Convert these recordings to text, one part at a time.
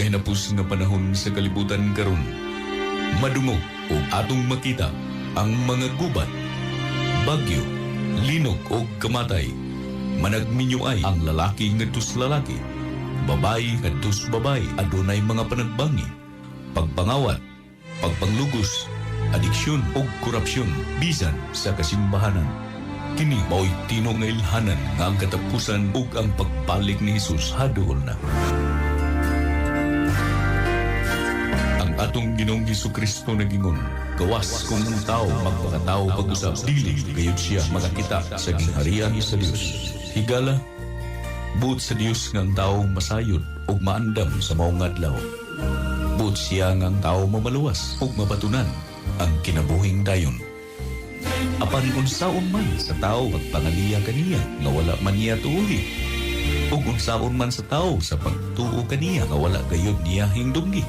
Kahinapos nga panahon sa kalibutan karon, madungog ug atong makita ang mga gubat, bagyo, linog ug kamatay. Managminyo ay ang lalaki ngadto sa lalaki, babayi ngadto sa babayi, adunay mga panagbangi, pagpangawat, pagpanglugos, adiksyon ug korupsyon bisan sa kasimbahanan. Kini mao'y tinuod nga ilhanan nga ang katapusan ug ang pagbalik ni Hesus haduol na. Ang atong Ginoong Hesukristo nagingon, gawas kung ang tao magpakatao pag-usab, dili gayud siya makakita sa gingharian sa Dios. Higala, buot sa Dios nga ang tao masayod ug maandam sa maong adlaw. Buot siya nga ang tao mamaluwas ug mabatunan ang kinabuhing dayon. Apan unsaon man sa tao pagpangaliya kaniya nga wala man niya tuuhi, ug unsaon man sa tao sa pagtuo kaniya nga wala gayud niya hingdumgi,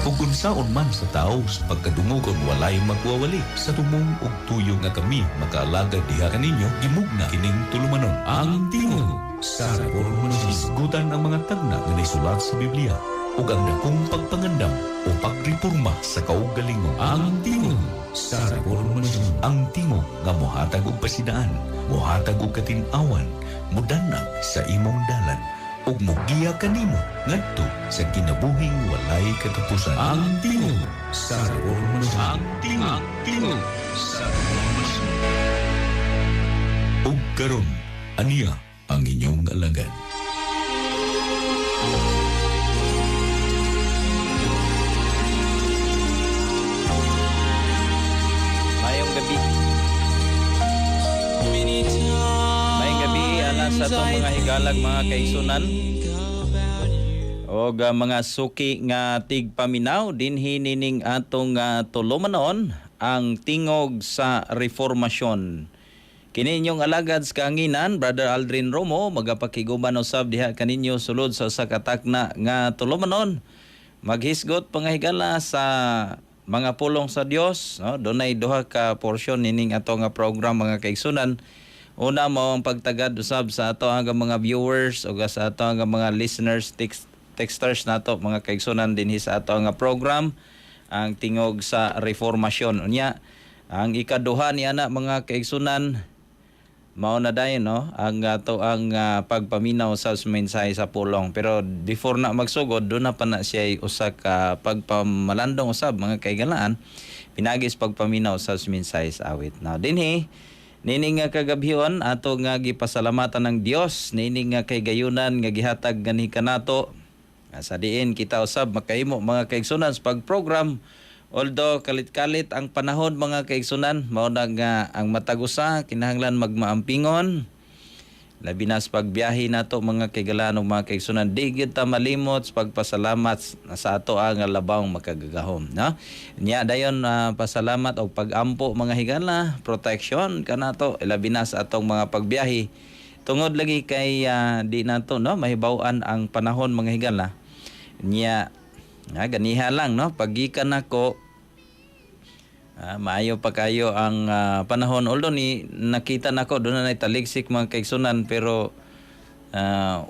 ug unsaon man sa tao sa pagkadungog kon walay magwawali. Sa tumong ug tuyo nga kami makaalagad diha kaninyo, gimugna kining tulumanon, Ang Tingog sa Reformasyon. Hisgutan ang mga tagna nga naisulat sa Biblia ug ang dakong pagpangandam o pagreporma sa kaugalingon. Ang Tingog sa Reformasyon. Ang tingog nga mohatag og pasidaan, mohatag og katin-awan, mudanag sa imong dalan ug mogiya kanimo ngadto sa kinabuhing walay katapusan. Ang Tingog sa Reformasyon. Ang Tingog, Tingog sa Reformasyon. Ug karon, aniya ang inyong alagad. Mayong gabi. Mayong gabi ana sa atong mga higalag, mga kaigsunan og mga suki nga tigpaminaw dinhi nining atong tulumanon, Ang Tingog sa Reformasyon. Kini inyong alagad sa kahanginan, Brother Aldrin Romo, magapakiguban usab diha kaninyo sulod sa usa ka takna nga tulumanon. Maghisgot pangahigala sa mga pulong sa Dios, no? Dunay duha ka porsyon nining ato nga program, mga kaigsunan. Una, mao ang pagtagad usab sa ato ang mga viewers o sa ato ang mga listeners, texters nato, mga kaigsunan, dinhi sa ato nga program, Ang Tingog sa Reformasyon. Unya, ang ikaduha niya na, mga kaigsunan, mao na dayon, no, ang ato ang pagpaminaw sa mensahe sa pulong. Pero before na magsugod, do na pa na siya usa ka pagpamalandong usab, mga kaigalaan, pinagis pagpaminaw sa mensahe sa awit. Now dinhi nining nga kagabhion, ato nga gipasalamatan ng Dios nining nga kaygayunan nga gihatag gani kanato sa diin kita usab makahimo, mga kaigsunan, sa pagprogram, although kalit-kalit ang panahon, mga kaigsunan. Mao na nga ang matag usa kinahanglan magmaampingon, labi na sa pagbiyahe nato, mga kaigalaan ug mga kaigsunan. Di gyud ta malimot sa pagpasalamat sa ato ang labawng makagagahom, no? Nya dayon, pasalamat og pagampo, mga higala, protection kanato, labi na sa atong mga pagbiyahe, tungod lagi kay di nato, no, mahibaw-an ang panahon, mga higala. Nya ganiha lang, no, pagikan nako, maayo pa kayo ang panahon, although ni nakita nako doon na taligsik, mga kaigsunan, pero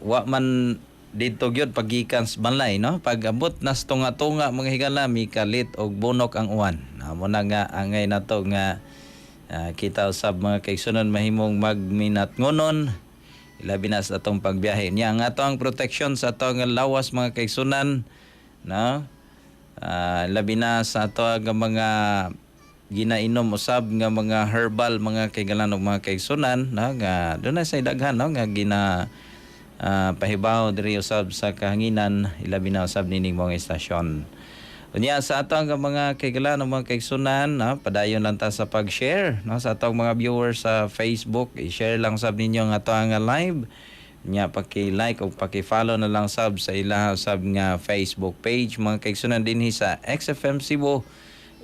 wa man dito gyud pagikan sa balay, no? Pag abot nas tunga-tunga, mga higala, mikalit og bunok ang uwan na mo na nga angay nato nga kita usab, mga kaigsunan, mahimong magminat ngonon, ilabi na sa atong pagbiyahe. Nya ang ato ang protection sa atong lawas, mga kaigsunan, no, labi na sa ato ang mga ginainom usab nga mga herbal, mga kaigalan ug mga kaigsunan, no, nga doon na sa daghan, no, nga gina pahibaw diri usab sa kahanginan, ilabi na usab nining mga istasyon. Unya sa ato ang mga kaigalan ug mga kaigsunan, no, padayon lang ta sa pag-share, no, sa atong mga viewers sa Facebook, i-share lang sab ninyo ang ato ang live. Nya paki-like o paki-follow na lang sab sa ilaha sab nga Facebook page, mga kaigsunan, dinhi sa XFM Cebu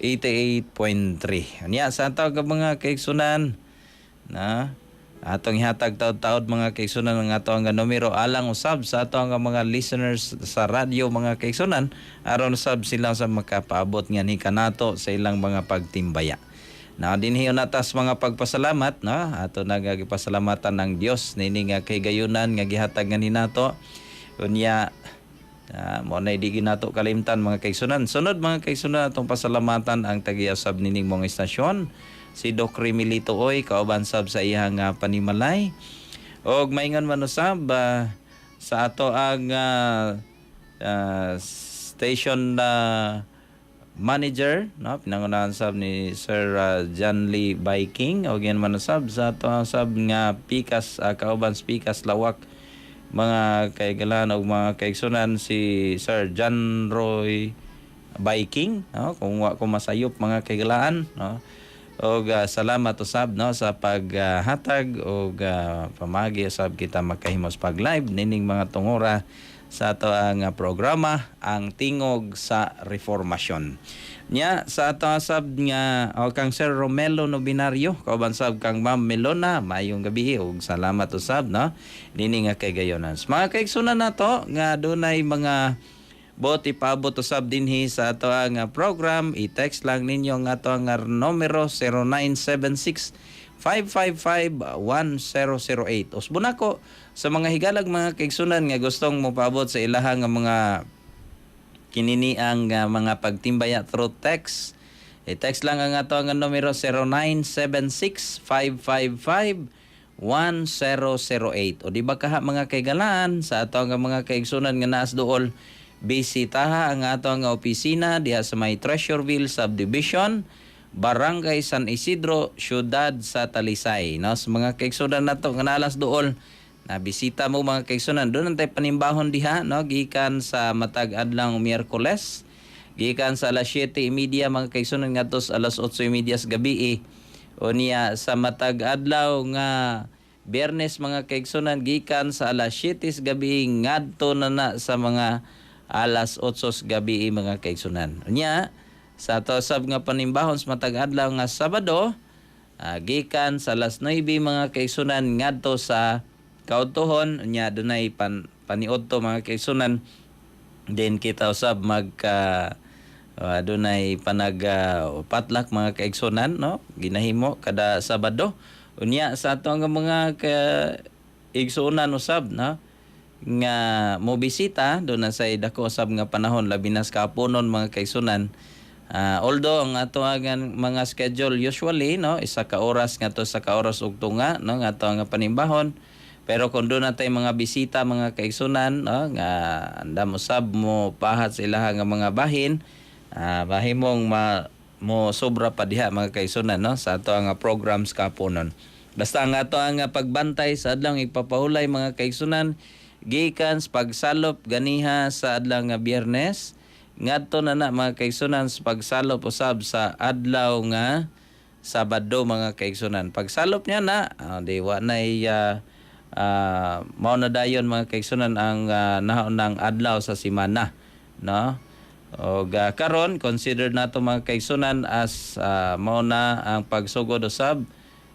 88.3. Nya sa ato ang mga kaigsunan na atong ihatag taod-taod, mga kaigsunan, ang ato ang numero alang usab sa ato ang mga listeners sa radyo, mga kaigsunan, aron usab sila sa makapaabot nga ni kanato sa ilang mga pagtimbaya. Na dinhi natas mga pagpasalamat, no, ato nagagipasalamatan ng Dios niini nga kahigayunan nga gihatag ngani nato. Unya Mo na di ginato kalimtan, mga kaigsunan. Sunod, mga kaigsunan, atong pasalamatan ang tagiasab nining mga istasyon, si Doc Remilito Oy, kauban sab sa iyang panimalay. Og maingon man usab sa ato ang station manager, no, pinangunahan sab ni Sir John Lee Biking, og yan man usab sa ato ang sab nga pikas, kauban sa pikas lawak, mga kaigalan og mga kaigsunan, si Sir John Roy Biking, no, kung wa ko masayop, mga kaigalaan, no. Og salamat usab, no, sa paghatag og pamagi usab kita makahimos pag live nining mga tungura sa ato ang programa, Ang Tingog sa Reformasyon. Nya sa ato sab nga o kang Sir Romelo Nobinario, kauban sab kang Ma'am Melona, maayong gabi ug salamat usab, no, nini nga kaygayonan. Mga kaigsunan nato nga dunay mga buot ipaabot usab dinhi sa ato ang program, i-text lang ninyo ang ato ang numero 0976 555-1008. Usbon ako sa mga higalag, mga kaigsunan, nga gustong mopaabot sa ilahang nga mga kinini ang mga pagtimbaya through text. I-text lang ang ato ang numero 0976 555 1008. O di ba kaha, mga kaigalaan, sa ato ang mga kaigsunan nga naas duol, bisitaha ang ato ang opisina diha sa may Treasureville Subdivision, Barangay San Isidro, Syudad sa Talisay. No, sa mga kaigsunan nato nga naalas duol, na bisita mo, mga kaigsunan, doon ang panimbahon diha, no, gikan sa matag adlaw Miyerkules, gikan sa alas 7:30, mga kaigsunan, ngadto sa alas 8:30 sa gabi eh. O niya sa matag adlaw nga Biyernes, mga kaigsunan, gikan sa alas 7 sa gabi ngadto na na sa mga alas 8 sa gabi, mga kaigsunan. Nya sa ato sab nga panimbahon sa matag adlaw nga Sabado, gikan sa alas 9, mga kaigsunan, ngadto sa kaudtohon. Nya dunay paniudto, mga kaigsunan, then kita usab magka dunay panag patlak, mga kaigsunan, no, ginahimo kada Sabado. Unya sa ato nga mga kaigsunan usab, no, nga mo bisita doon na sa dako usab nga panahon, labi na sa kaponon, mga kaigsunan. Although ang ato ang mga schedule usually, no, isa ka oras ngadto sa ka oras ug tunga, no, nga ato nga panimbahon, pero kung doon natay mga bisita, mga kaigsunan, no, nga andam usab mo pahat sa ilaha nga mga bahin, bahin mong mo sobra pa diha, mga kaigsunan, no, sa ato ang programs kaponon. Basta ang ato ang pagbantay sa adlaw igpapahulay, mga kaigsunan, gikan sa pagsalop ganiha sa adlaw nga Biyernes ngadto na na, mga kaigsunan, sa pagsalop usab sa adlaw nga Sabado, mga kaigsunan. Pagsalop niya na, di wa na mao na dayon, mga kaigsunan, ang naunang adlaw sa simana, no? Og karon consider nato, mga kaigsunan, as mao na ang pagsugod usab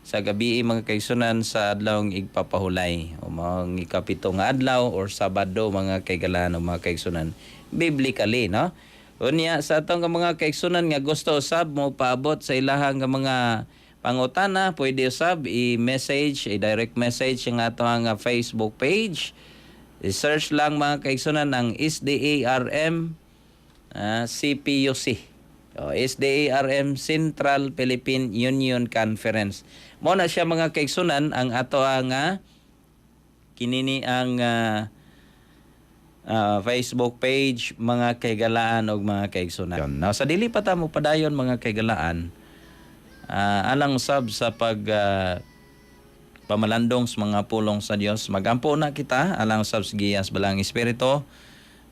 sa gabi, mga kaigsunan, sa adlaw igpapahulay o mga ikapito nga adlaw or Sabado, mga kaigalan o mga kaigsunan, biblically, no. Unya sa atong nga mga kaigsunan nga gusto usab mo paabot sa ilahang nga mga pangutana, pwede usab i-message, i-direct message ang atong Facebook page. I-search lang, mga kaigsunan, ang SDARM CPUC. O, SDARM Central Philippine Union Conference. Mo na siya, mga kaigsunan, ang ato ang kinini ang Facebook page, mga kaigalaan og mga kaigsunan. Now, sa dili pa ta mo padayon, mga kaigalaan, alang usab sa pag pamalandong sa mga pulong sa Dios, magampo na kita alang usab sa giyas Balaang Espiritu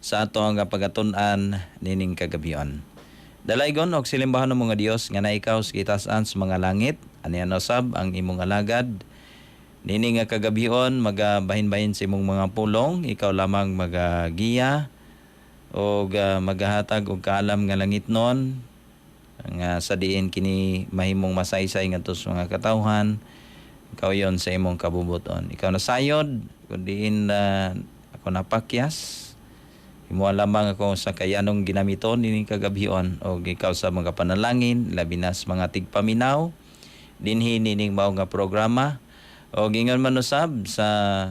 sa ato ang pagatun-an nining kagabion. Dalaygon og silimbahan ng mga Dios nga naikaw sa gitasan sa mga langit, anian usab ang imong alagad nini nga kagabion magabahin-bahin sa imong mga pulong, ikaw lamang magagiya og magahatag og kaalam nga langitnon nga sa diin kini mahimong masaysay ngadto sa mga katawhan. Ikaw yon sa imong kabubuton, ikaw nasayod kung diin ako napakyas. Imo lamang ako sa kayanong ginamiton nining kagabion og ikaw sa mga panalangin, labi na sa mga tigpaminaw dinhi nining mao nga programa, o ingon man usab sa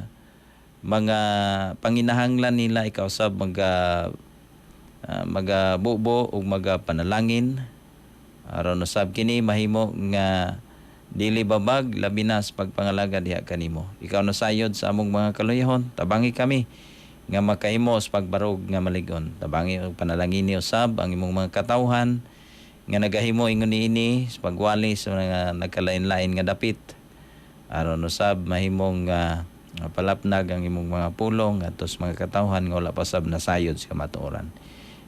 Mga panginahanglan nila, ikaw sab magabubo ug magapanalangin aron usab kini mahimo nga dili babag, labi na sa pagpangalaga diha kanimo. Ikaw na sayod sa among mga kaluyahon, tabangi kami nga makahimo sa pagbarog nga maligon. Tabangi og panalangini usab ang imong mga katawhan nga nagahimo ingon niini sa pagwali sa mga nagkalain-lain nga dapit aron usab mahimong palapnag ang imong mga pulong ngadto sa mga katawhan nga wala pa sab nasayod sa kamatuoran.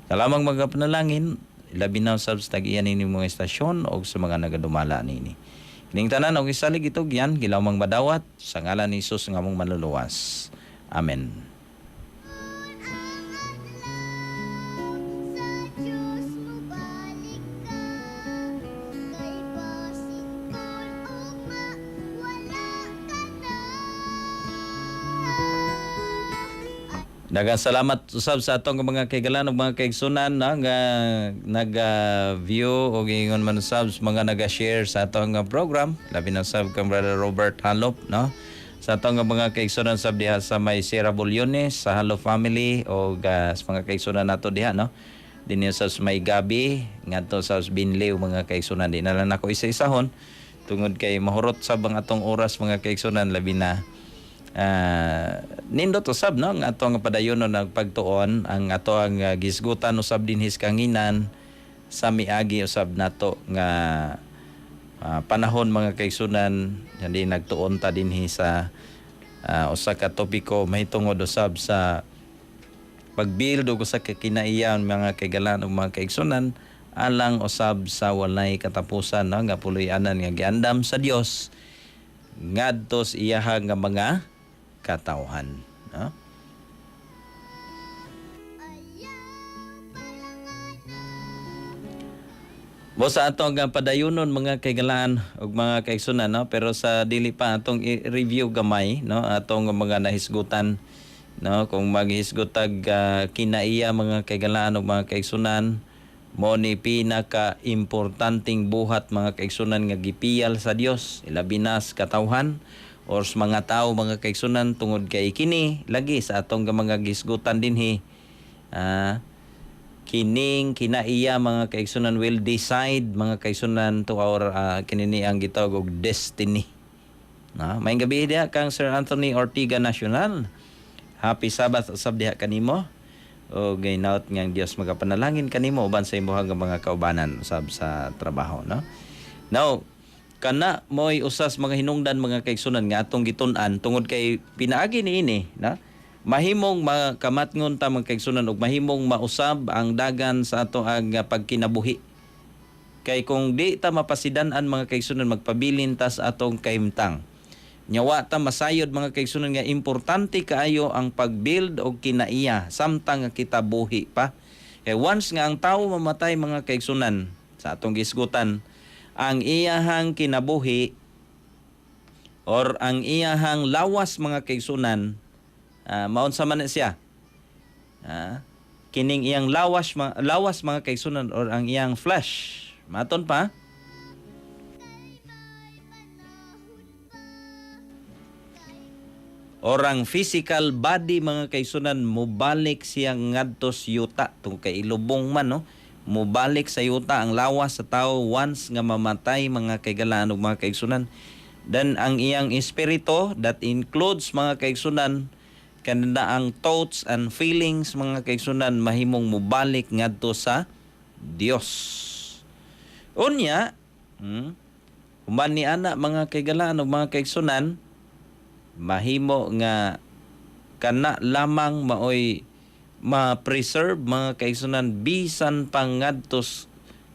Kalamang mga panalangin, labi na usab sa tag-iya nini mga estasyon o sa mga nagadumala nini. Kining tanan og isalig itugyan, gilawmang madawat sa ngalan ni Hesus nga among manluluwas. Amen. Sa Diyos mobalik ka, kay basin kon ugma wala ka na. Daghang salamat usab sa atong mga kaigalan ug mga kaigsunan, no, nga naga-view o ingon man usab sa mga naga-share sa atong nga program, labi na usab kang Brother Robert Halop, no, sa atong nga mga kaigsunan sab diha sa may Sierra Bulyones, sa Halo family, o sa mga kaigsunan nato diha, no, dinhi sa may Gabi ngadto sa Binliw. Mga kaigsunan, di na lang nako isa-isahon tungod kay mahurot sab ang atong oras, mga kaigsunan, labi na nindot usab, no, ang atong padayonon nagpagtuon ang ato ang gisgutan usab dinhi sa kanginan sa miagi usab nato nga panahon, mga kaigsunan, hindi nagtuon ta dinhi sa usa ka topiko mahitungod usab sa pag-build og usa ka kinaiyan, mga kaigalan ug mga kaigsunan, alang usab sa walay katapusan, no, nga puloy-anan nga giandam sa Dios ngadto sa iyaha nga mga katawhan, no? Mo sa atong padayunon, mga kaigalaan ug mga kaigsunan, no, pero sa dili pa atong i-review gamay, no, atong mga nahisgutan, no, kung maghisgutag kinaiya, mga kaigalaan ug mga kaigsunan, mo ni pinaka importanteng buhat, mga kaigsunan, nga gipiyal sa Dios ilabi na sa katawhan or sa mga tao, mga kaigsunan, tungod kay kini lagi sa atong mga gisgutan dinhi, kining kinaiya, mga kaigsunan, will decide, mga kaigsunan, to our kinini ang gitawag og destiny. Na, may gabi diha kang Sir Anthony Ortiga National. Happy Sabbath usab diha kanimo. O gaynaot nga ang Dios magapanalangin kanimo uban sa imong nga mga kaubanan usab sa trabaho, no? Now, kana mo'y usas mga hinungdan, mga kaigsunan, nga atong gitun-an tungod kay pinaagi niini na mahimong makamatngon ta, mga kaigsunan, ug mahimong mausab ang dagan sa ato ang pagkinabuhi. Kay kung di ta mapasidan-an, mga kaigsunan, magpabilin ta sa atong kahimtang. Nya wa ta masayod, mga kaigsunan, nga importante kaayo ang pag-build og kinaiya samtang nga kita buhi pa. Kay once nga ang tao mamatay, mga kaigsunan, sa atong gisgutan, ang iyahang kinabuhi or ang iyahang lawas, mga kaigsunan, maunsa man na siya? Kining iyang lawas, mga kaigsunan, or ang iyang flesh. Maton pa? Or ang physical body, mga kaigsunan, mobalik siya ngadto sa yuta tungod kay ilubong man, no, mobalik sa yuta ang lawas sa tao once nga mamatay, mga kaigalaan ug mga kaigsunan. Then ang iyang espiritu, that includes, mga kaigsunan, kanina ang thoughts and feelings, mga kaigsunan, mahimong mobalik ngadto sa Dios. Unya, human ni ana, mga kaigalaan ug mga kaigsunan, mahimo nga kana lamang maoy ma-preserve, mga kaigsunan, bisan pangadtos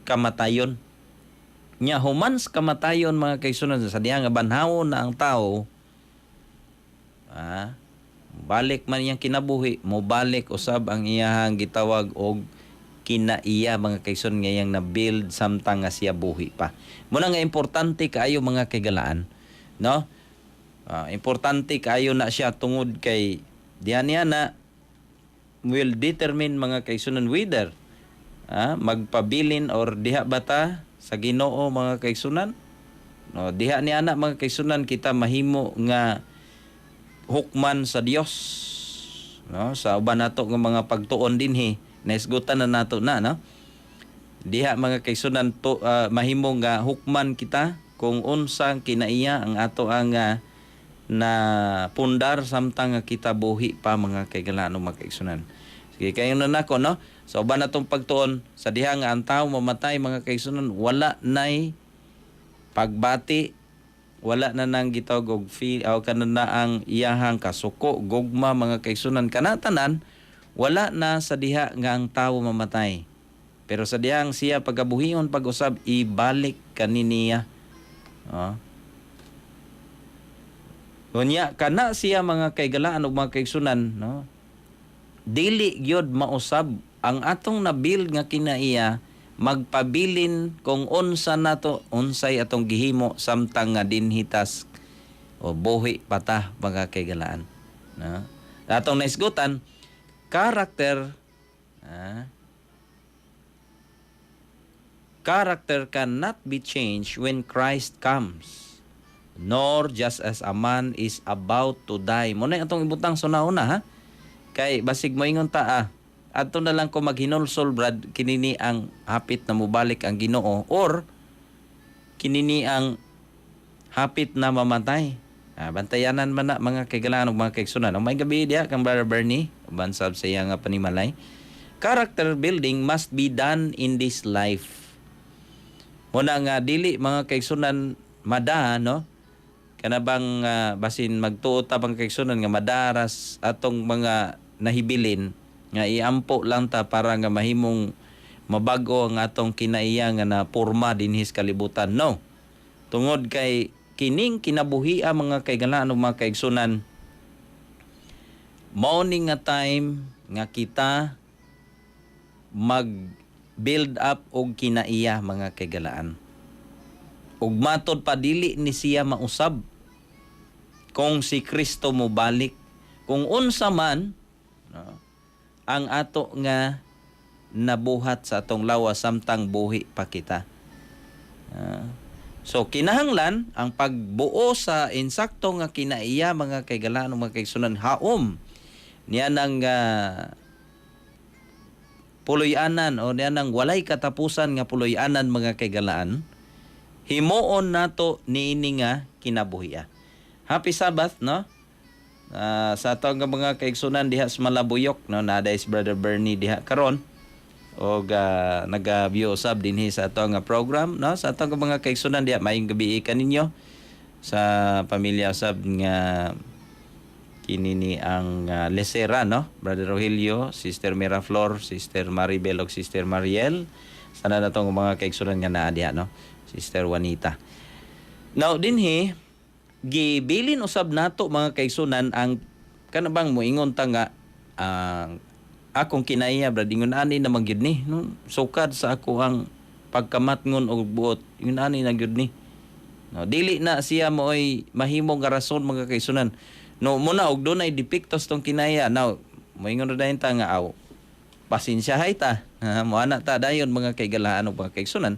kamatayon. Nya human sa kamatayon, mga kaigsunan, sa diha nga banhawon na ang tao, balik man iyang kinabuhi, mobalik usab ang iyahang gitawag og kinaiya, mga kaigsunan, nga iyang na-build samtang nga siya buhi pa. Muna nga importante kaayo, mga kaigalaan, no? Importante kaayo na siya tungod kay diha niya na will determine, mga kaigsunan, whether magpabilin or diha bata sa Ginoo, mga kaigsunan. No, diha niya na, mga kaigsunan, kita mahimo nga hukman sa Dios, no? Sa uban nato nga mga pagtuon dinhi, naisgutan na nato na, no? Diha, mga kaigsunan, to, mahimo nga hukman kita kung unsang kinaiya ang ato ang na pundar samtang nga kita buhi pa, mga kaigalaan, mga kaigsunan. Sige, kayo na nako, no? Sa uban natong pagtuon, sa diha nga ang tao mamatay, mga kaigsunan, wala nay pagbati, wala na nang gitawag og feel o kana na ang iyahang kasuko, gugma, mga kaigsunan, kanatanan wala na sa diha nga ang tao mamatay. Pero sa dihang siya pagabuhion pag-usab, ibalik kaniniya. Oh. Unya kana siya, mga kaigalaan ug mga kaigsunan, no? Dili gyud mausab ang atong nabuild nga kinaiya, magpabilin kung unsa nato, unsay atong gihimo samtang nga dinhi tas o buhi pa ta, mga kaigalaan, no? Atong naisgutan, character cannot be changed when Christ comes, nor just as a man is about to die. Mao na atong ibutang sa una, ha. Kay basig moingon ta, "Ah, adto na lang ko maghinulsol, brad, kinini ang hapit na mobalik ang Ginoo or kinini ang hapit na mamatay." Ah, bantayanan man na, mga kaigalaan ug mga kaigsunan. May gabi diha kang Brother Bernie, uban sab sa iya nga panimalay. Character building must be done in this life. Muna nga dili, mga kaigsunan, mada, no? Kana bang basin magtuo ta, bang kaigsunan, nga madaras atong mga nahibilin nga iampo lang ta para nga mahimong mabago ang atong kinaiya nga na porma dinhi sa kalibutan. No. Tungod kay kining kinabuhia, mga kaigalaan ug mga kaigsunan, mao ni nga time nga kita mag build up og kinaiya, mga kaigalaan. Ug matod pa, dili ni siya mausab kung si Kristo mobalik, kung unsa man, no, ang ato nga nabuhat sa atong lawas samtang buhi pa kita. Ah. So kinahanglan ang pagbuo sa insakto nga kinaiya, mga kaigalaan, mga kaigsunan, haom niya nang puloy-anan o niya nang walay katapusan nga puloy-anan, mga kaigalaan, himuon nato niini nga kinabuhia. Happy Sabbath, no? Ah, sa ato nga mga kaigsunan diha sa Malabuyok, no, naa is Brother Bernie diha karon og naga-view usab dinhi sa ato nga program, no? Sa ato nga mga kaigsunan diha, maayong gabi kaninyo sa pamilya usab nga kini ni ang Lesera, no? Brother Rogelio, Sister Miraflor, Sister Maribel ug Sister Mariel, sana na tong mga kaigsunan nga naa diha, no? Sister Juanita. Now dinhi gibilin usab nato, mga kaigsunan, ang kana bang moingon ta nga ang akong kinaiya, brad, ingon ani na man gyud ni, no? Sukad sa ako ang pagkamatngon og buot, ingon ani na gyud ni, no? Dili na siya mo'y mahimo nga rason, mga kaigsunan, no? Muna og dunay depektos tong kinaiya. Now moingon ra dayon ta nga aw, pasensyahay ta, moana ta dayon, mga kaigalaan og mga kaigsunan.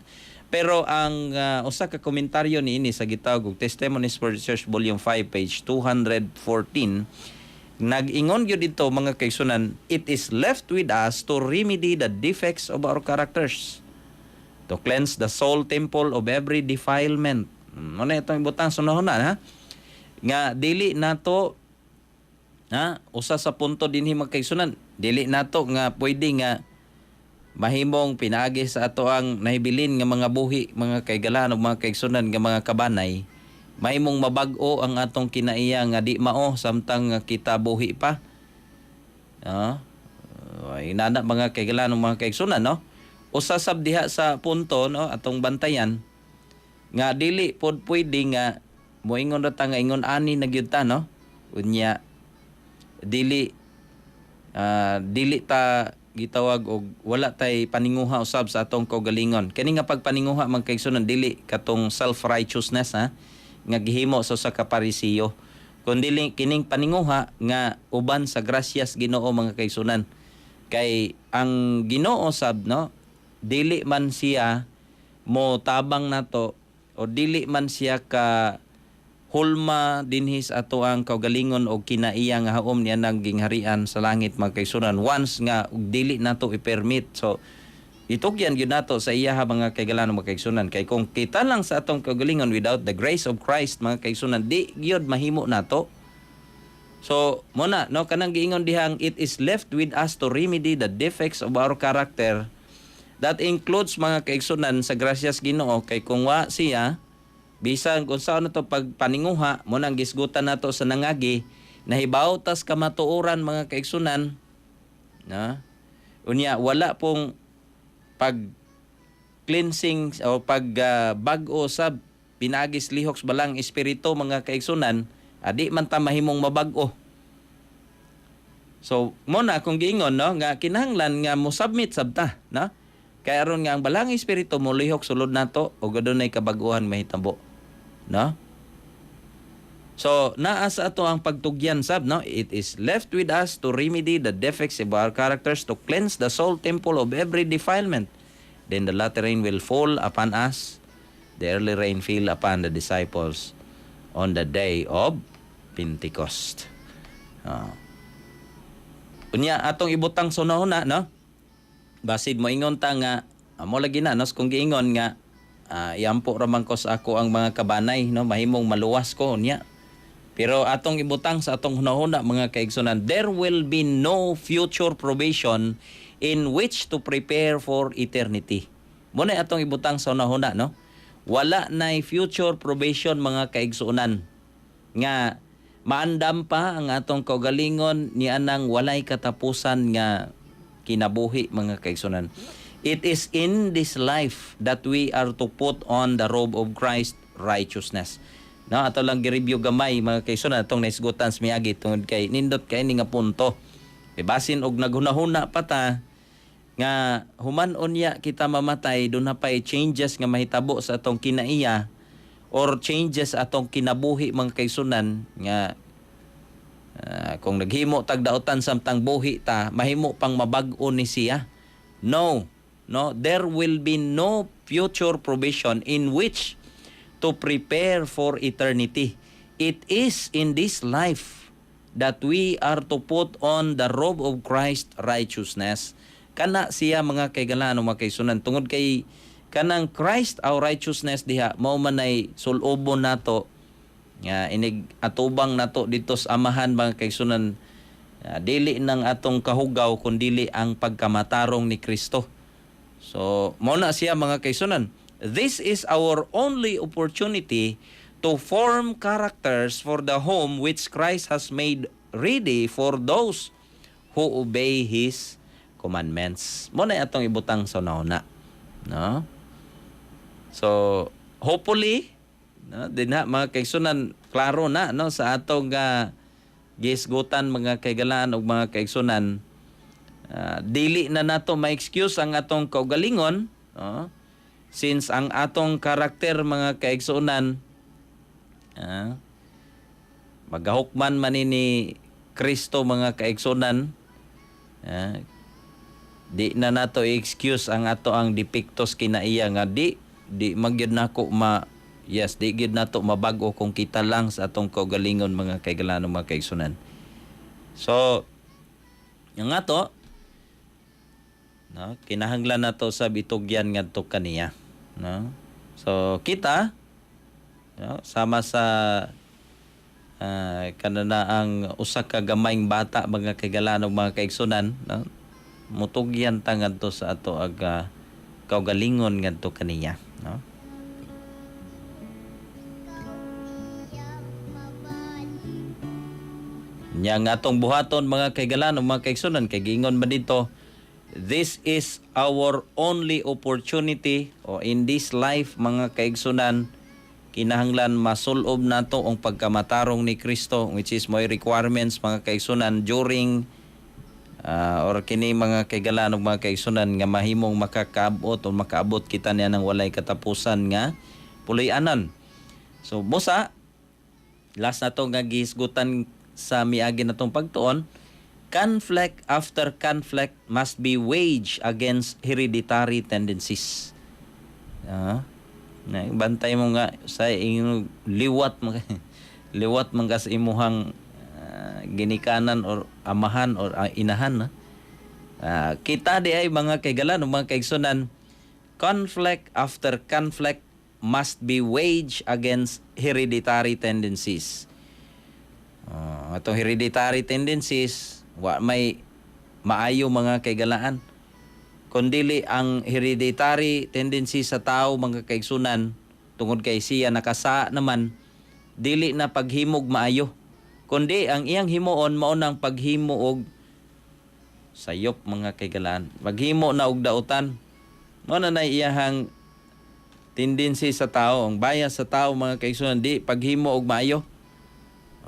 Pero ang usa ka komentaryo niini sa gitawag og Testimonies for the Church, Volume 5, page 214, nag-ingon gyud dito, mga kaigsunan, "It is left with us to remedy the defects of our characters, to cleanse the soul temple of every defilement." Mao na itong ibutang sunahon ha, nga dili nato, ha, usa sa punto dinhi, mga kaigsunan, dili nato nga pwede nga mahimong pinaagi sa ato ang nahibilin nga mga buhi, mga kaigalaan ug mga kaigsunan, nga mga kabanay, mahimong mabag-o ang atong kinaiya nga di mao samtang nga kita buhi pa. Ah, ay nana, mga kaigalaan ug mga kaigsunan, no? Usa sab diha sa punto, no, atong bantayan nga dili pod pwede nga moingon ra ta nga ingon ani na gyud ta, no? Unya dili dili ta gitawag og wala tay paninguha usab sa atong kaugalingon. Kani nga pagpaninguha, mga kaigsunan, dili katong self-righteousness, ha, nga gihimo sa usa ka Parisiyo. Kun dili kining paninguha nga uban sa grasyas Ginoo, mga kaigsunan. Kay ang Ginoo sab, no, dili man siya mo tabang nato o dili man siya ka Hulma dinhi sa ato ang kaugalingon og kinaiya nga haom niya nang gingharian sa langit, mga kaigsunan, once nga og dili nato i-permit. So itugyan gyud nato sa iyaha, mga kaigalan, mga kaigsunan, kay kung kita lang sa atong kaugalingon without the grace of Christ, mga kaigsunan, di gyud mahimo nato. So mo na, no, kanang giingon dihang "It is left with us to remedy the defects of our character." That includes, mga kaigsunan, sa grasyas Ginoo, kay kung wa siya, bisan kung saan to pagpaninguha mo nang gisgutan nato sa nangagi, nahibaw tas kamatuoran, mga kaigsunan, na unya wala pong pag cleansing o pag bag-o sa pinagis lihok sa Balaang Espiritu, mga kaigsunan, adi man ta mahimong mabag-o. So mo na akong giingon, no, nga kinahanglan nga mo submit sabta, no, kay aron nga ang Balaang Espiritu mo lihok sulod nato ug adunay kabag-ohan mahitabo, no? So naa sa ato ang pagtugyan sab, no? It is left with us to remedy the defects of our characters, to cleanse the soul temple of every defilement. Then the latter rain will fall upon us, the early rain fell upon the disciples on the day of Pentecost. Ah. Unya atong ibutang sa una, no? Basid mo ingon ta nga amo lagi na, no, kung giingon nga iampo ra man ko sa ako ang mga kabanay, no, mahimong maluwas ko unya. Pero atong ibutang sa atong hunahuna, mga kaigsunan, there will be no future probation in which to prepare for eternity. Mo na atong ibutang sa hunahuna, no? Wala nay future probation, mga kaigsunan, nga maandam pa ang atong kaugalingon ni anang walay katapusan nga kinabuhi, mga kaigsunan. It is in this life that we are to put on the robe of Christ righteousness. No, ato lang gi-review gamay, mga kaigsunan, atong naisgutan sa miagi tungod kay nindot kay ni nga punto. Kay basin og naghunahuna pa ta nga human unya kita mamatay, doon na pa'y changes nga mahitabo sa atong kinaiya or changes atong kinabuhi, mga kaigsunan, nga kung naghimo tagdaotan samtang buhi ta, mahimo pang mabag-o ni siya. No, no, there will be no future probation in which to prepare for eternity. It is in this life that we are to put on the robe of Christ righteousness. Kana siya, mga kaigalaan, mga kaigsunan, tungod kay kanang Christ our righteousness diha mao man ay sulobon nato nga inig atubang nato dito sa Amahan, mga kaigsunan. Dili nang atong kahugaw kun dili ang pagkamatarong ni Kristo. So, mao na siya, mga kaigsunan. This is our only opportunity to form characters for the home which Christ has made ready for those who obey His commandments. Mo na atong ibutang sa nauna. No? So, hopefully, no, din na, mga kaigsunan, klaro na, no, sa atong gisgutan, mga kaigalaan ug mga kaigsunan. Dili na nato ma-excuse ang atong kaugalingon, no? Since ang atong karakter, mga kaigsunan, magahukman man ni Kristo, mga kaigsunan, di na nato i-excuse ang ato ang depektos kinaiya nga di di magyud nako ma yes, di gyud nato mabag-o kung kita lang sa atong kaugalingon, mga kaigalaan, mga kaigsunan. So yung ato, no, kinahanglan nato sa bitugyan ngadto kaniya, no? So kita, no, sama sa kanana ang usa ka gamayng bata, mga kaigalaan, mga kaigsunan, no, mutugyan ta ngadto sa ato ag kaugalingon ngadto kaniya, no? Ikaw iyang mabalik. Nya nga atong buhaton, mga kaigalaan, mga kaigsunan, kay giingon man dito, "This is our only opportunity," o in this life, mga kaigsunan, kinahanglan masulob nato ang pagkamatarong ni Kristo, which is mo'y requirements, mga kaigsunan, during or kini, mga kaigalaan ug mga kaigsunan, nga mahimong makakaabot o makaabot kita niya ng walay katapusan nga puloy-anan. So busa last na to nga gihisgutan sa miagi natong pagtuon, conflict after conflict must be waged against hereditary tendencies. Na bantay mo nga sa inyong liwat mo. Liwat man ka sa imuhang ginikanan or amahan or inahan, no? Kita di ay, mga kaigalan o mga kaigsunan, conflict after conflict must be waged against hereditary tendencies. Atong hereditary tendencies, wa may maayo, mga kaigalaan. Kundili ang hereditary tendency sa tao, mga kaigsunan, tungod kay siya nakasa naman, dili na paghimog maayo. Kundi ang iyang himuon mao nang paghimo og sayop, mga kaigalaan. Paghimo na og dautan. Mao na na iyahang tendency sa tao, ang bias sa tao, mga kaigsunan, di paghimo og maayo.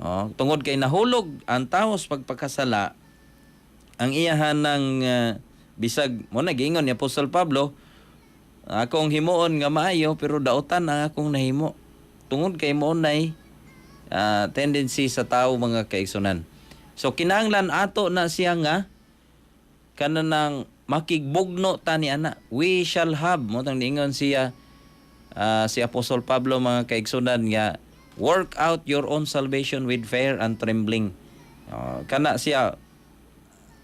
Oh, tungod kay nahulog ang tao sa pagpakasala, ang iyahan ng bisag mo na giingon ni Apostol Pablo, akong himuon nga maayo pero dautan ang akong nahimo. Tungod kay mo nay tendency sa tao, mga kaigsunan. So kinahanglan ato na siya nga kanang makigbugno ta ni ana. We shall have mo tang niingon siya si Apostol Pablo, mga kaigsunan, nga work out your own salvation with fear and trembling. Kana siya.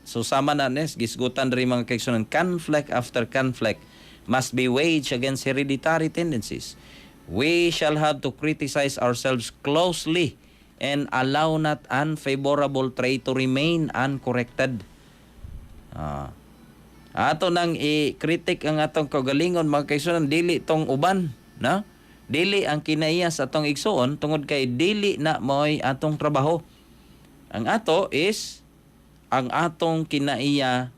So sama na nes gisgutan diri, mga kaigsunan, conflict after conflict must be waged against hereditary tendencies. We shall have to criticize ourselves closely and allow not unfavorable trait to remain uncorrected. Ato nang i-critic ang atong kaugalingon, mga kaigsunan, dili tong uban, no? Dili ang kinaiya sa atong igsuon tungod kay dili na mo'y atong trabaho. Ang ato is ang atong kinaiya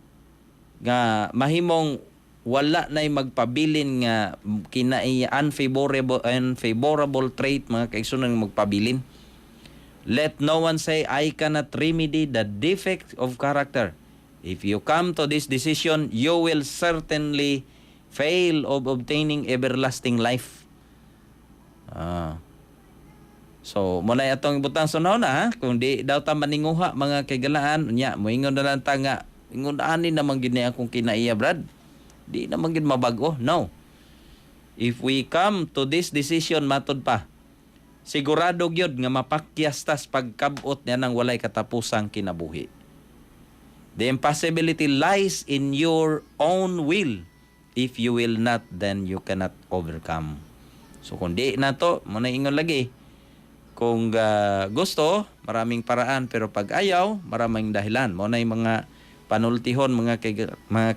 nga mahimong wala na'y magpabilin nga kinaiya, unfavorable unfavorable trait, mga kaigsunan, nga magpabilin. Let no one say, "I cannot remedy the defect of character." If you come to this decision, you will certainly fail of obtaining everlasting life. So, muna atong butang sa na ha, kung di daw ta maninguha, mga kaigalaan, unya, moingon na lang ta nga, ingon ani naman gid ni akong kinaiya, Brad. Di naman gid mabago. No. If we come to this decision, matod pa, sigurado gyud nga mapakyas tas pagkabot niya ng walay katapusang kinabuhi. The impossibility lies in your own will. If you will not, then you cannot overcome. So kung di na to, mo na ingon lagi. Kung gusto, maraming paraan, pero pag ayaw, maraming dahilan. Mo na yung mga panultihon, mga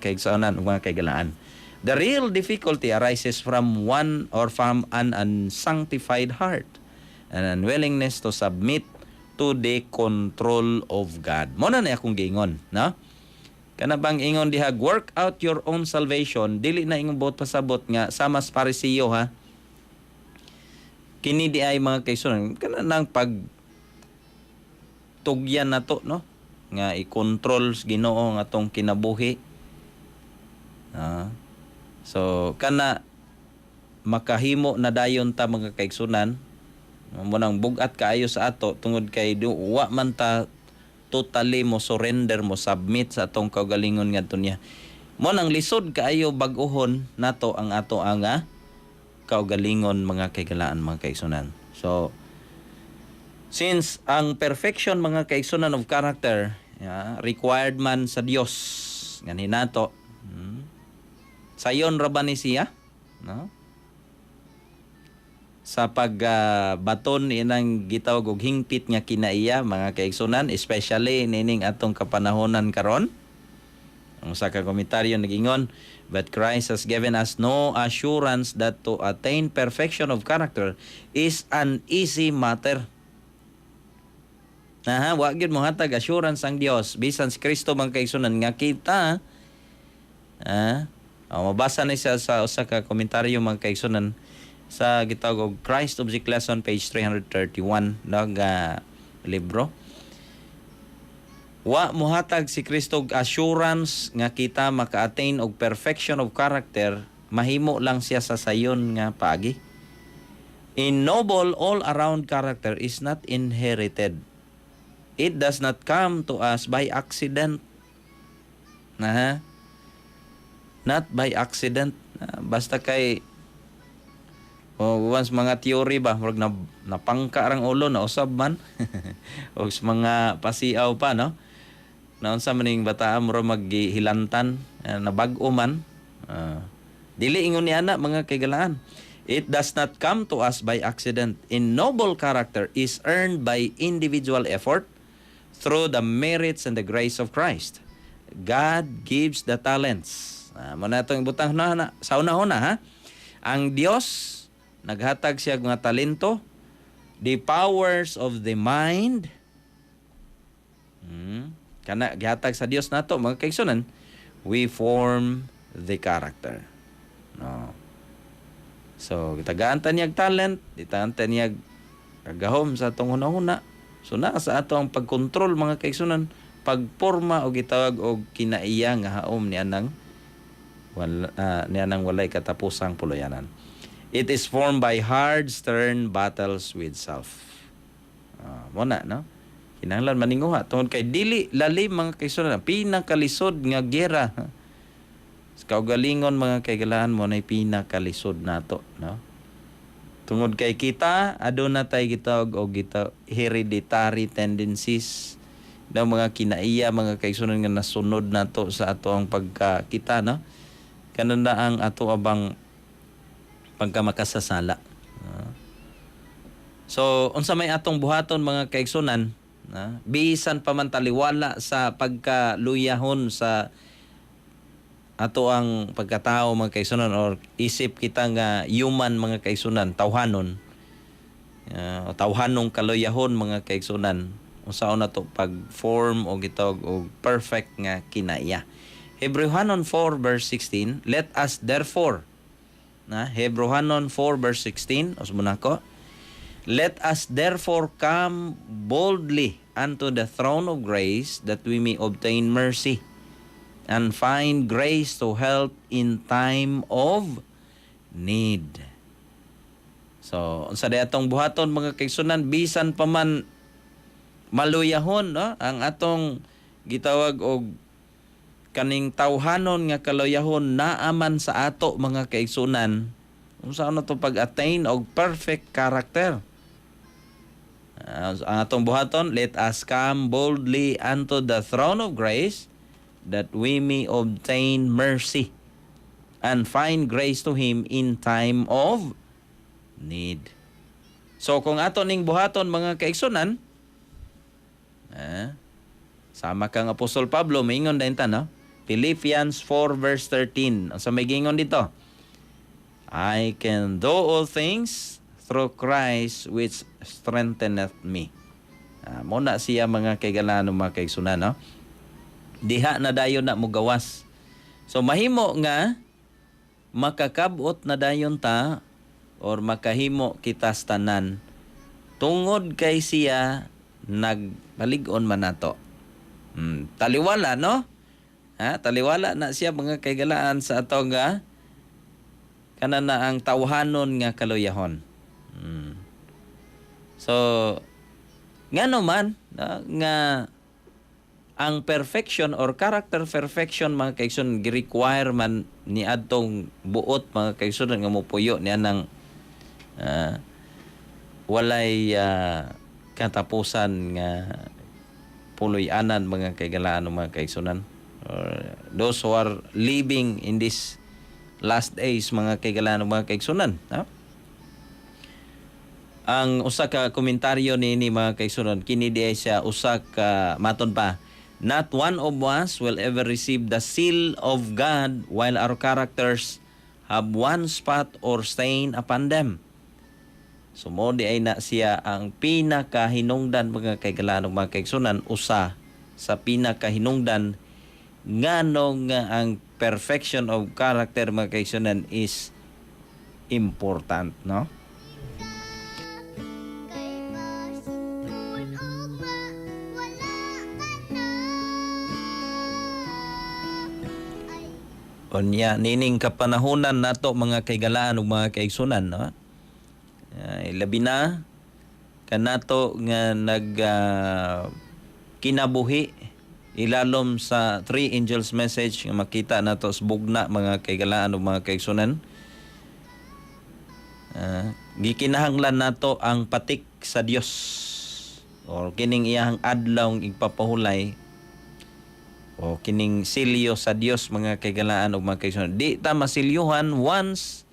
kaigsuonan, mga kaigalaan. The real difficulty arises from one or from an unsanctified heart and unwillingness to submit to the control of God. Mo na na akong giingon, no? Kana bang ingon diha, work out your own salvation, dili na ingong buot pasabot nga sama sa Parisiyo, ha. Kini di ay, mga kaigsuonan, kana nang pag tugyan na to, no? Nga i-control sa Ginoo ang atong kinabuhi. So kana makahimo na dayon ta, mga kaigsunan, mo nang bugat kaayo sa ato tungod kay wa man ta totally mo surrender, mo submit sa atong kaugalingon ngadto niya. Mo nang lisod kaayo bag-ohon nato ang ato ang kaugalingon, mga kaigalaan, mga kaigsunan. So since ang perfection, mga kaigsunan, of character, yeah, required man sa Dios ngani nato. Sayon ra ba ni siya, no? Sa pagbaton inang gitawag og hingpit nga kinaiya, mga kaigsunan, especially nining atong kapanahonan karon. Ang usa ka komentaryo nagingon, "But Christ has given us no assurance that to attain perfection of character is an easy matter." Aha, wa gyud mohatag assurance ang Dios bisan si Kristo, mga kaigsunan, nga kita oh, mabasa ni siya sa usa ka komentaryo, mga kaigsunan, sa gitawag og Christ Object Lesson, page 331, no, nga libro. Wa mohatag si Kristo og assurance nga kita maka-attain og perfection of character, mahimo lang siya sa sayon nga paagi. A noble all-around character is not inherited. It does not come to us by accident. Na Not by accident. Basta kay O once mga theory ba, murag na napangka rang ulo na usab man. O sa mga pasiaw pa, no? Naunsa man ning bataa, mura maghilantan, nabag-o man. Dili ingon ni ana, mga kaigalaan. It does not come to us by accident. A noble character is earned by individual effort through the merits and the grace of Christ. God gives the talents. Mo na itong ibutang na sa una-una, ha. Ang Dios naghatag siya og mga talento, the powers of the mind. Kana gihatag sa Dios nato, mga kaigsunan, we form the character. No. So, gitagaan ta niyag talent, gitagaan ta niyag kagahom sa atong hunahuna. So naa sa ato ang pagkontrol, mga kaigsunan, pagporma og gitawag og kinaiya nga haom ni anang wala, ni anang walay katapusang puluyanan. It is formed by hard, stern battles with self. Mo na, no? Kinahanglan maninguha tungod kay dili lalim, mga kaigsunan, pinakalisod nga gera. Sa kaugalingon, mga kaigalaan, mo na pinakalisod nato, no? Tungod kay kita aduna tay gitawag og gita hereditary tendencies na mga kinaiya, mga kaigsunan, nga nasunod nato sa ato ang pagkakita, no? Kanon na ang ato abang pagkamakasasala. So unsa may atong buhaton, mga kaigsunan, na bisan pa man taliwala sa pagkaluyahon sa ato ang pagkatao, mga kaigsunan, or isip kita nga human, mga kaigsunan, tawhanon, tawhanong kaluyahon, mga kaigsunan, unsaon nato pag form o gitawag og perfect nga kinaiya? Hebreohanon 4 verse 16, let us therefore, na Hebreohanon 4 verse 16, usbon nako. Let us therefore come boldly unto the throne of grace that we may obtain mercy and find grace to help in time of need. So, unsa day atong buhaton, mga kaigsunan, bisan pa man maluyahon, no, ang atong gitawag og kaning tawhanon nga kaluyahon naaman sa ato, mga kaigsunan, unsa na to pag-attain og perfect character? Ang atong buhaton, let us come boldly unto the throne of grace that we may obtain mercy and find grace to Him in time of need. So kung ato ning buhaton, mga kaigsunan, sama kang Apostol Pablo, maingon din ta, no? Philippians 4 verse 13. Ang sa may gingon dito, "I can do all things through Christ which strengtheneth me." Mo na siya, mga kaigalaan, mga kaigsunan, no? Diha na dayon na mugawas. So mahimo nga makakabot na dayon ta or makahimo kita sa tanan tungod kay siya nagbalig-on man nato. Taliwala, no? Ha, taliwala na siya, mga kaigalaan, sa ato nga kana na ang tawhanon nga kaluyahon. So ngano man na, nga ang perfection or character perfection, mga kaigsoon, gi-require man ni adtong buot, mga kaigsoon, nga mopuyo niya ng walay katapusan nga puloy-anan, mga kaigalaan, mga kaigsunan, or those who are living in this last days, mga kaigalaan, mga kaigsunan, ha? Ang usa ka komentaryo niini, mga kaigsunan, kini di ay siya usa ka maton pa: "Not one of us will ever receive the seal of God while our characters have one spot or stain upon them." So mo di ay na siya ang pinakahinungdan, mga kaigalaan, mga kaigsunan, usa sa pinakahinungdan ngano nga ang perfection of character, mga kaigsunan, is important, no? Kay basin kun ugma wala ka na ay. Unya nining kapanahonan nato, mga kaigalaan ug mga kaigsunan, no? Ay, labi na kanato nga nag kinabuhi ilalom sa Three Angels Message nga makita nato sa bugna, mga kaigalaan ug mga kaigsunan. Gikinahanglan nato ang patik sa Dios or kining iyang adlaw igpapahulay o kining silyo sa Dios, mga kaigalaan ug mga kaigsuonan. Di ta masilyuhan once.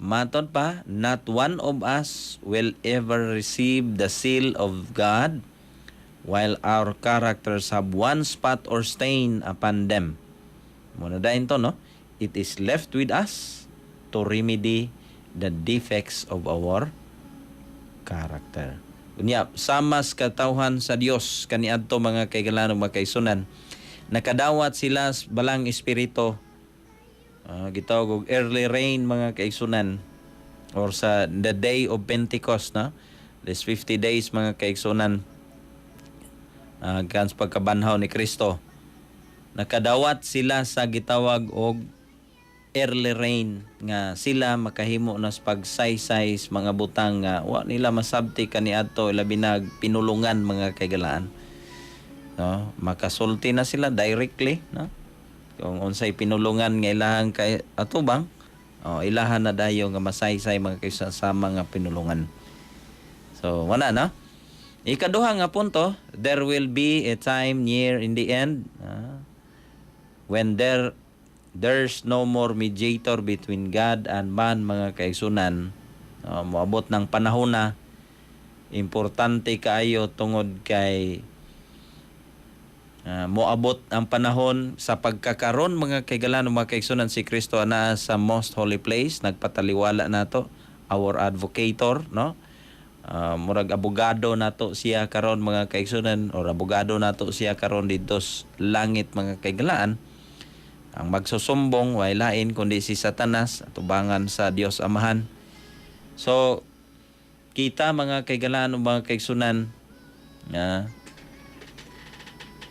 Matod pa, not one of us will ever receive the seal of God while our characters have one spot or stain upon them. Muna dayon to, no? It is left with us to remedy the defects of our character. Unya, samas katawhan sa Dios kaniadto, mga kaigalaan ug mga kaigsuonan, nakadawat sila sa Balaang Espiritu, gitawag og early rain, mga kaigsunan, or sa the day of Pentecost, no? This 50 days, mga kaigsunan, gans pagkabanhaw ni Kristo, nakadawat sila sa gitawag og early rain nga sila makahimo na sa pagsaysay sa mga butang nga wa nila masabti kaniadto, labi na pinulungan, mga kaigalaan, no? Makasulti na sila directly, no, kung unsay pinulungan nga ilahang kay atubang, oh, ilahan na dayo nga masaysay, mga kaysa sa mga pinulungan. So wala na. Ikaduha nga punto, there will be a time near in the end when there's no more mediator between God and man, mga kaigsunan. Moabot ng panahon na importante kaayo tungod kay moabot ang panahon sa pagkakaron, mga kaigalan, mga kaigsunan, si Kristo ana sa most holy place, nagpataliwala nato, our advocator, no? Murag abogado nato siya karon, mga kaigsunan, or abogado nato siya karon didto sa langit, mga kaigalaan. Ang magsusumbong way lain kundi si Satanas atubangan sa Dios Amahan. So kita, mga kaigalaan, mga kaigsunan, nga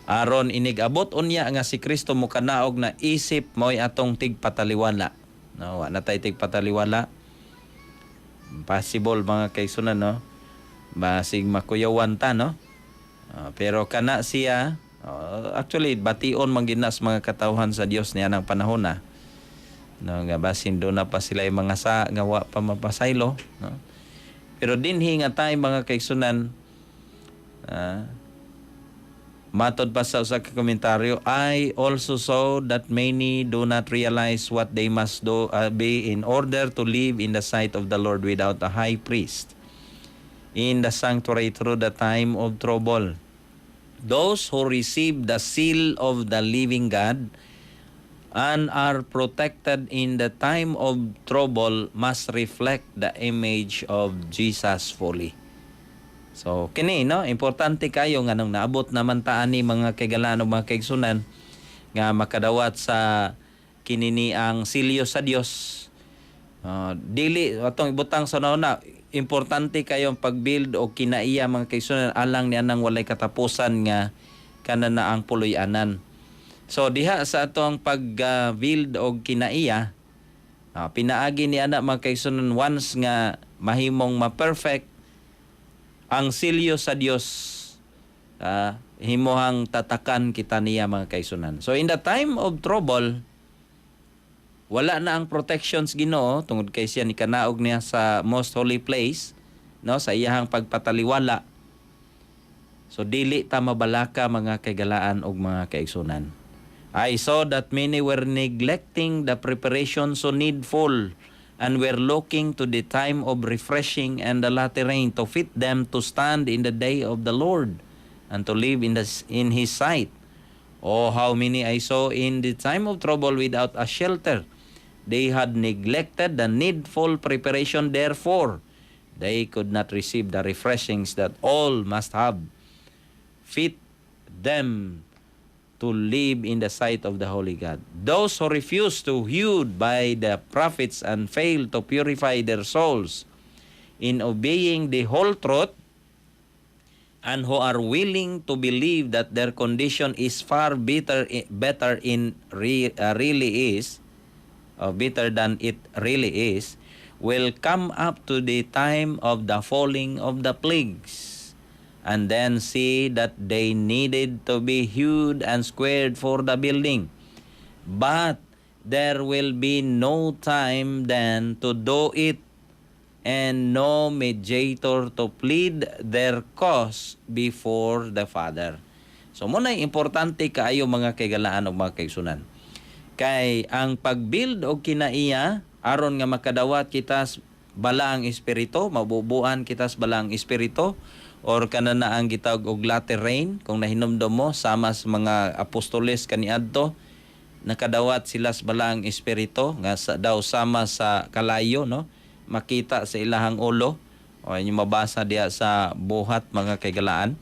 aron inig abot unya nga si Kristo mokanaog na isip mo'y atong tigpataliwala. No, wa na tay tigpataliwala. Possible, mga kaigsunan, no? Basig makuyawan ta, no? Pero kana siya, actually bation man gid na sa mga katawhan sa Dios niya ng panahon na. No, nga basin do na pa sila yung mga sa nga wa pa mapasaylo, no? Pero dinhi nga tay, mga kaigsunan, matod pa sa usa ka komentaryo, "I also saw that many do not realize what they must do be in order to live in the sight of the Lord without a high priest in the sanctuary through the time of trouble. Those who receive the seal of the living God and are protected in the time of trouble must reflect the image of Jesus fully." So kini, no, importante kayo nga nung naabot naman ta ani, mga kaigalaan, mga kaigsunan, nga makadawat sa kinini ang silyo sa Dios. Dili atong ibutang sa nauna, importante kayo ang pag-build og kinaiya, mga kaigsunan, alang ni anang walay katapusan nga kana na ang puloy-anan. So diha sa atong pag-build og kinaiya, pinaagi ni ana, mga kaigsunan, once nga mahimong ma-perfect ang silyo sa Dios, himuhang tatakan kita niya, mga kaigsunan. So in the time of trouble, wala na ang protections Ginoo tungod kay siya ni kanaog niya sa most holy place, no, sa iyahang pagpataliwala. So dili ta mabalaka, mga kaigalaan ug mga kaigsunan. "I saw that many were neglecting the preparation so needful and were looking to the time of refreshing and the latter rain to fit them to stand in the day of the Lord and to live in His sight. Oh, how many I saw in the time of trouble without a shelter. They had neglected the needful preparation, therefore they could not receive the refreshings that all must have, fit them to live in the sight of the holy God. Those who refuse to hewed by the prophets and fail to purify their souls in obeying the whole truth and who are willing to believe that their condition is far better really is, or better than it really is, will come up to the time of the falling of the plagues and then see that they needed to be hewed and squared for the building. But there will be no time then to do it." And no mediator to plead their cause before the Father. So mao na importante kaayo, mga kaigalaan ug mga kaigsunan. Kay ang pag-build og kinaiya aron nga makadawat kita balaang espiritu, mabubuan kita sa balaang espiritu or kana na ang gitawag og latter rain. Kung nahinumdom mo, sama sa mga apostoles kaniadto, nakadawat sila sa balaang espiritu nga sa, daw sama sa kalayo, no, makita sa ilahang ulo o inyo mabasa diha sa Buhat, mga kaigalaan.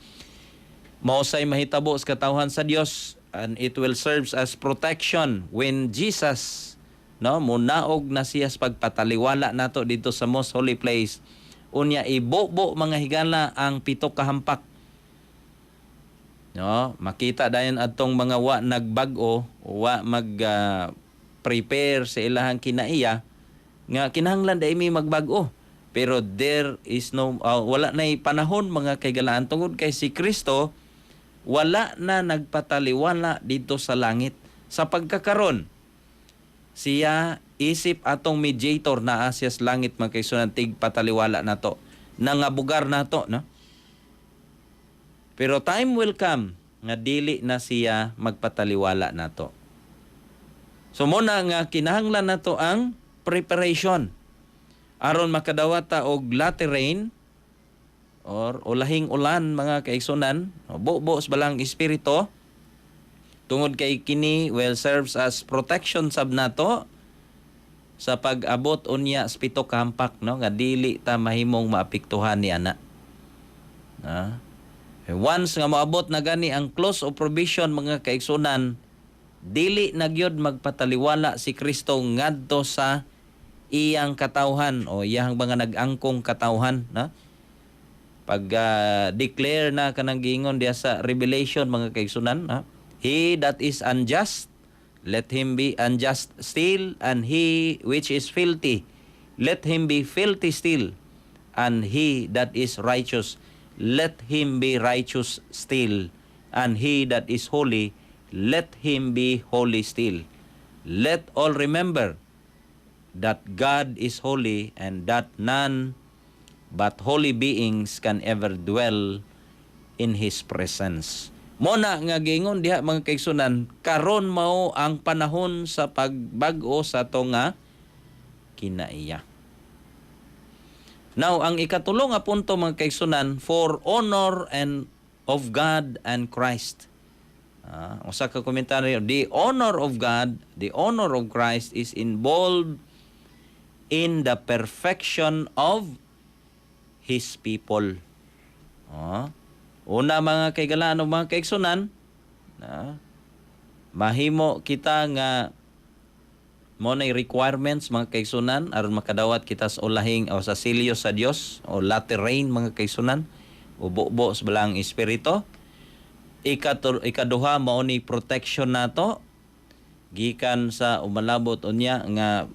Mao say mahitabo sa katawhan sa Dios and it will serves as protection when Jesus, no, munaog na siya sa pagpataliwala nato dito sa most holy place. Unya ibobo, mga higala, ang pito ka hampak, no? Makita dayon atong mga wa nagbag-o, wa mag prepare sa ilahang kinaiya nga kinahanglan dai mi magbag-o, pero there is no wala nay panahon, mga kaigalaan, tungod kay si Kristo wala na nagpataliwala dito sa langit. Sa pagkakaron, siya isip atong mediator, naa siya sa langit, mga kaigsunan, tig pataliwala nato, nangabugar nato, no? Pero time will come nga dili na siya magpataliwala nato. So mao na nga kinahanglan nato ang preparation aron makadawat ta og latter rain or ulahing ulan, mga kaigsunan, bubo sa balaang espiritu, tungod kay kini will serves as protection sab nato sa pag-abot unya sa pito ka hampak, no, nga dili ta mahimong maapektuhan ni ana. Na. Once nga moabot na gani ang close of probation, mga kaigsunan, dili na gyud magpataliwala si Kristo ngadto sa iyang katawhan o iyang mga nag-angkong katawhan, no? Pag declare na kanang giingon diya sa Revelation, mga kaigsunan, ha? "He that is unjust, let him be unjust still, and he which is filthy, let him be filthy still, and he that is righteous, let him be righteous still, and he that is holy, let him be holy still. Let all remember that God is holy and that none but holy beings can ever dwell in His presence." Mao na nga giingon diha, mga kaigsunan, karon mao ang panahon sa pagbag-o sa ato nga kinaiya. Now, ang ikatulo nga punto, mga kaigsunan, for honor and of God and Christ. Usa ka komentaryo, the honor of God, the honor of Christ is involved in the perfection of His people. Una, mga kaigalaan o mga kaigsunan, na mahimo kita nga mao na requirements, mga kaigsunan, aron makadawat kita sa ulahing o sa selyo sa Dios o latter rain, mga kaigsunan, o bubo sa balaang espiritu. Ikaduha, mao ni protection nato gikan sa umalabot unya nga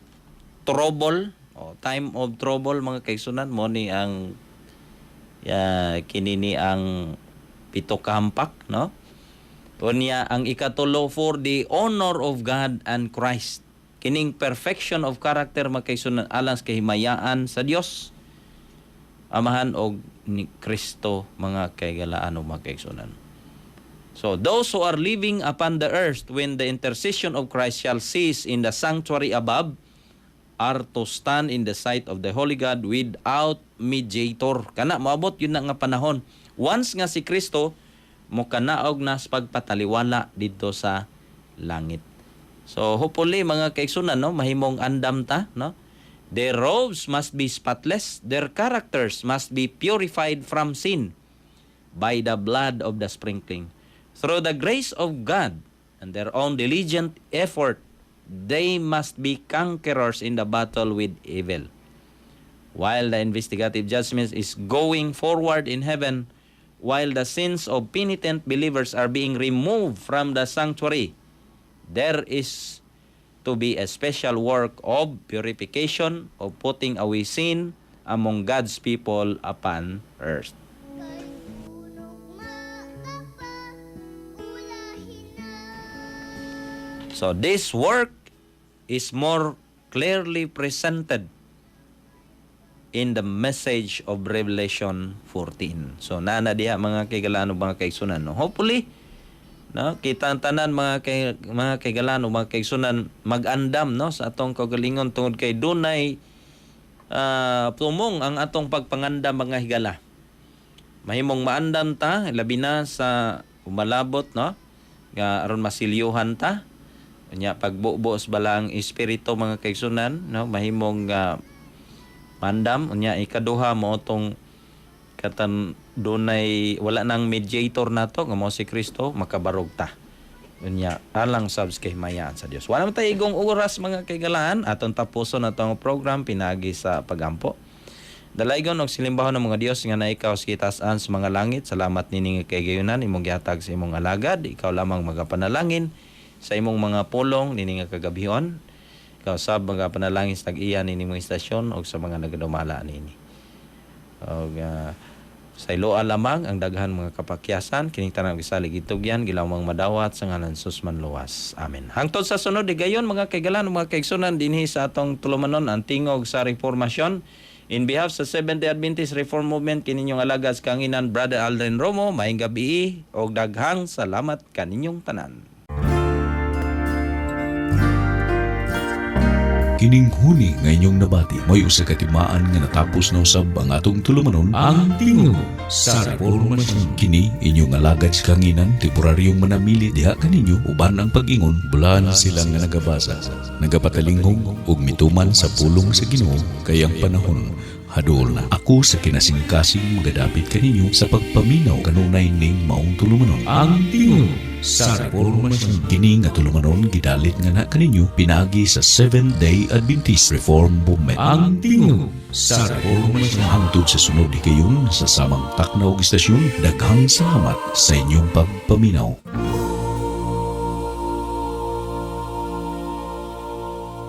trouble o time of trouble, mga kaigsunan. Mao ni ang ya, kini ni ang pito ka hampak, no? Unya ang ikatulo, for the honor of God and Christ. Kining perfection of character, mga kaigsunan, alang sa kahimayaan sa Dios Amahan og ni Kristo, mga kaigalaan o mga kaigsunan. So those who are living upon the earth when the intercession of Christ shall cease in the sanctuary above are to stand in the sight of the holy God without mediator. Kana moabot yun na nga panahon. Once nga si Kristo mokanaog na sa pagpataliwala dito sa langit. So hopefully, mga kaigsunan, no, mahimong andam ta, no? Their robes must be spotless, their characters must be purified from sin by the blood of the sprinkling. Through the grace of God and their own diligent effort, they must be conquerors in the battle with evil. While the investigative judgment is going forward in heaven, while the sins of penitent believers are being removed from the sanctuary, there is to be a special work of purification, of putting away sin among God's people upon earth. Kay ugma ka pa, ulahin na. So this work is more clearly presented in the message of Revelation 14. So nana diha, mga kaigalaan, mga kaigsunan, no? Hopefully, no, kita ang tanan, mga kaigalaan, mga kaigsunan, magandam, no, sa atong kaugalingon tungod kay dunay tumong ang atong pagpangandam, mga higala. Mahimong maandam ta labi na sa umalabot, no, nga aron masilyuhan ta. Nya pagbubo sa Balaang Espiritu, mga kaigsunan, no, mahimong maandam. Unya ikaduha mo tong katan dunay wala nang mediator nato nga mao si Kristo, makabarog ta. Unya alang sab sa kahimayaan sa Dios. Wala man tayo igong oras, mga kaigalaan, atong tapuson atong program pinagi sa pagampo. Dalaygon og silimbahon ng mga Dios nga naikaw sa kitasan sa mga langit. Salamat nining kaigayunan imong gihatag sa imong alagad. Ikaw lamang magapanalangin sa imong mga pulong nining nga kagabhion. Ikaw sab magapanalangin sa tag-iya nining mga istasyon og sa mga nagadumala nini. Og sa iloa lamang ang daghan mga kapakyasan kining tanan gisalig itugyan gilawang madawat sa ngalan Sus manluwas. Amen. Hangtod sa sunod higayon, mga kaigalan, mga kaigsunan, dinhi sa atong tulumanon, ang Tingog sa Reformasyon. In behalf sa Seventh-day Adventist Reform Movement, kininyong alagad sa kahanginan, Brother Alden Romo, maayong gabii og daghang salamat kaninyong tanan. Kining huni nga inyong nabati may usa ka timaan nga natapos na usab ang atong tulumanon, ang Tingog sa Reformasyon. Kini inyong alagad sa kahanginan, temporaryong manamili diha kaninyo uban ang pag-ingon bulan sila nga nagabasa, nagapatalinghog ug mituman sa pulong sa Ginoo kay ang panahon haduol na. Ako sa kinasingkasing magadapit kaninyo sa pagpaminaw kanunay ning maong tulumanon, ang Tingog sa Reformasyon. Kini nga tulumanon gidalit nga na kaninyo pinaagi sa Seventh Day Adventist Reform Movement. Ang Tingog sa Reformasyon. Hangtod sa sunod higayon sa samang takna ug istasyon, daghang salamat sa inyong pagpaminaw.